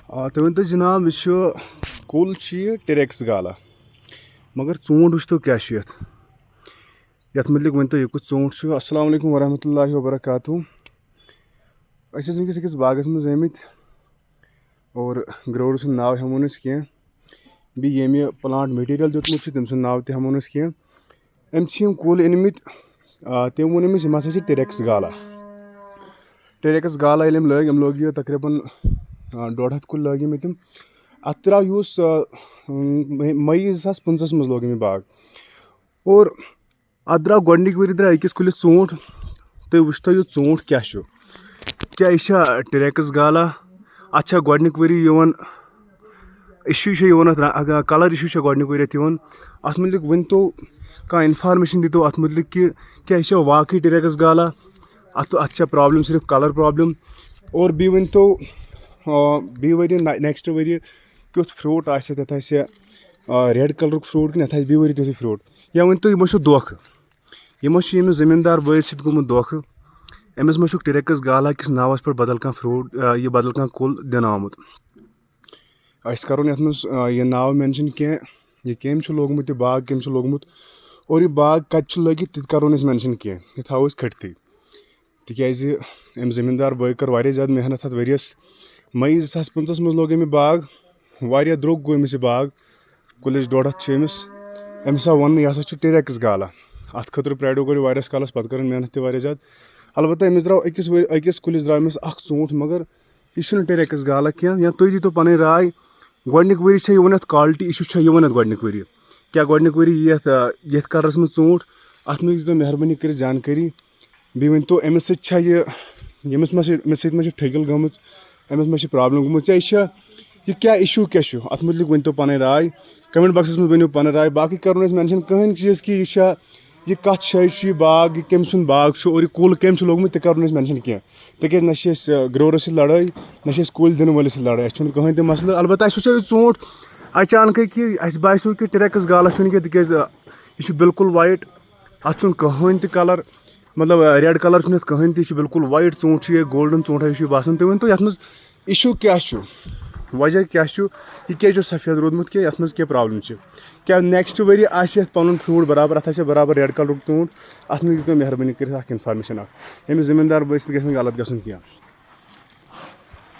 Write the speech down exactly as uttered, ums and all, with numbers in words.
آ، تُہۍ ؤنۍ تو جناب، یہِ چھُ، کُل چھُ یہِ ٹیریکس گالا، مگر ژوٗنٛٹھ وٕچھ تو کیٛاہ چھُ یَتھ، یَتھ مُتعلِق ؤنۍ تو، یہِ کُس ژوٗنٛٹھ چھُ؟ السلام علیکم ورحمۃ اللہ وبرکاتہ۔ أسۍ ٲسۍ وٕنکیٚس أکِس باغس منٛز آمٕتۍ اور گروور سُنٛد ناو ہٮ۪مو نہٕ أسۍ کینٛہہ، بیٚیہِ ییٚمۍ یہِ پلانٹ مٹیریل دیُتمُت چھُ، تٔمۍ سُنٛد ناو تہِ ہٮ۪مو نہٕ أسۍ کینٛہہ۔ أمۍ چھِ یِم کُلۍ أنۍ مٕتۍ، آ، تٔمۍ ووٚن أمِس، یِم ہسا چھِ ٹیریکس گالا۔ ٹیریکس گالا ییٚلہِ أمۍ لٲگۍ، أمۍ لوگ یہِ تقریباً، آ، ڈۄڈ ہتھ کُلۍ لٲگۍ أمۍ تِم۔ اتھ درٛاو یُس، آ، مئی، مئی زٕ ساس پٕنٛژٕہس منٛز لوگ أمۍ یہِ باغ۔ اور اتھ درٛاو گۄڈٕنِکۍ ؤری درٛاو أکِس کُلِس ژوٗنٛٹھ۔ تُہۍ وٕچھتو یہِ ژوٗنٛٹھ کیٛاہ چھُ، کیٛاہ یہِ چھا ٹیریکس گالا؟ اتھ چھا گۄڈٕنیُک ؤری یِوان issue چھےٚ یِوان اَتھ را-، اَتھ colour issue چھےٚ گۄڈٕنیُک ؤرۍ یَتھ یِوان؟ اَتھ مُتعلِق ؤنۍ تو کانٛہہ information، دی تو اَتھ مُتعلِق کہِ کیٛاہ یہِ چھےٚ واقعٕے ٹیریکس گالا؟ اَتھ، اَتھ چھےٚ problem صرف colour problem؟ اور بیٚیہِ ؤنۍ تو، آ، بیٚیہِ ؤرۍ یہِ نہ-، next ؤرۍ یہِ کیُتھ fruit آسہِ اَتھ؟ یَتھ آسہِ، آ، red colourُک fruit کِنہٕ یَتھ آسہِ بیٚیہِ ؤرۍ یہِ تیُتھُے fruit؟ یا ؤنۍ تو یِمو چھُ دھوکہٕ، یِمو چھُ ییٚمِس زٔمیٖندار بٲے سۭتۍ گوٚمُت دھوکہٕ؟ أمِس ما چھُکھ ٹیریکس گالا کِس ناوَس پٮ۪ٹھ بدل کانٛہہ fruit، آ، یہِ بدل کانٛہہ کُل دِنہٕ آمُت؟ أسۍ کَرو نہٕ یَتھ منٛز، آ، یہِ ناو mention کینٛہہ، یہِ کٔمۍ چھُ لوگمُت یہِ باغ، کٔمۍ چھُ لوگمُت، اور یہِ باغ کَتہِ چھُ لٲگِتھ، تہِ تہِ کَرو نہٕ أسۍ mention کینٛہہ، یہِ تھاوو أسۍ کھٔٹتھٕے۔ تِکیٛازِ أمۍ زٔمیٖندار بٲے کٔر واریاہ زیادٕ محنت اَتھ ؤریَس۔ مئی زٕ ساس پٕنٛژٕہَس منٛز لوگ أمۍ یہِ باغ، واریاہ درٛوگ گوٚو أمِس یہِ باغ، کُلِس ڈۄڈ ہَتھ چھُ أمِس۔ أمِس آو وَننہٕ، یہِ ہسا چھُ ٹیریکس گالا۔ اَتھ خٲطرٕ پرٛاریو گۄڈٕ واریاہَس کالَس، پَتہٕ کٔر أمۍ محنت تہِ واریاہ زیادٕ۔ البتہ أمِس درٛاو أکِس ؤرۍ، أکِس کُلِس درٛاو أمِس اَکھ ژوٗنٛٹھ، مگر یہِ چھُنہٕ ٹیریکس گالا کینٛہہ۔ یا تُہۍ دیٖتو پَنٕنۍ راے، گۄڈٕنِکۍ ؤری چھا یِوان اَتھ quality issue، چھا یِوان اَتھ گۄڈٕنِکۍ ؤری؟ کیٛاہ گۄڈٕنِکۍ ؤری یِیہِ اَتھ، آ، یَتھ colourَس منٛز ژوٗنٛٹھ؟ اَتھ منٛز دیٖتو مہربٲنی کٔرِتھ زانکٲری۔ بیٚیہِ ؤنۍ تو، أمِس سۭتۍ چھا یہِ، ییٚمِس ما چھِ، أمِس سۭتۍ ما چھِ ٹھٔکِل گٔمٕژ، أمِس ما چھِ problem گٔمٕژ، یا یہِ چھا، یہِ کیٛاہ issue کیٛاہ چھُ؟ اَتھ مُتعلِق ؤنۍ تو پَنٕنۍ راے، comment boxَس منٛز ؤنِو پَنٕنۍ راے۔ باقٕے کَرو نہٕ أسۍ mention کٕہٕنۍ چیٖز کہِ یہِ چھا، یہِ کَتھ جایہِ چھُ یہِ باغ، یہِ کٔمۍ سُنٛد باغ چھُ اور یہِ کُل کٔمۍ چھُ لوگمُت، تہِ کَرو نہٕ أسۍ mention کینٛہہ۔ تِکیٛازِ نہ چھِ أسۍ، آ، گرٛورَس سۭتۍ لڑٲے، نہ چھِ أسۍ کُلۍ دِنہٕ وٲلِس سۭتۍ لڑٲے، اَسہِ چھُنہٕ کٕہٕنۍ تہِ مسلہٕ۔ البتہ اَسہِ وٕچھو یہِ ژوٗنٛٹھ اچانکٕے کہِ اَسہِ باسیو کہِ ٹیریکس گالا چھُنہٕ کینٛہہ، تِکیٛازِ، آ، یہِ چھُ بالکل white، اَتھ چھُنہٕ کٕہٕنۍ تہِ colour، مطلب، آ، red colour چھُنہٕ اَتھ کٕہٕنۍ تہِ، یہِ چھُ بالکل white ژوٗنٛٹھ چھُ یہِ، golden ژوٗنٛٹھ ہیوٗ چھُ یہِ باسان۔ تُہۍ ؤنۍ تو یَتھ منٛز issue کیٛاہ چھُ؟ وجہ کیٛاہ چھُ؟ یہِ کیٛازِ چھُ سفید روٗدمُت کہِ یَتھ منٛز کیٛاہ problem چھِ؟ کیٛاہ next ؤری آسہِ یَتھ پَنُن fruit برابر، اَتھ آسہِ برابر red colourُک ژوٗنٛٹھ؟ اَتھ منٛز دِیِو تُہۍ مہربٲنی کٔرِتھ اَکھ information اَکھ، ییٚمِس زٔمیٖندار بٲے سۭتۍ گژھِ نہٕ غلط گژھُن کینٛہہ۔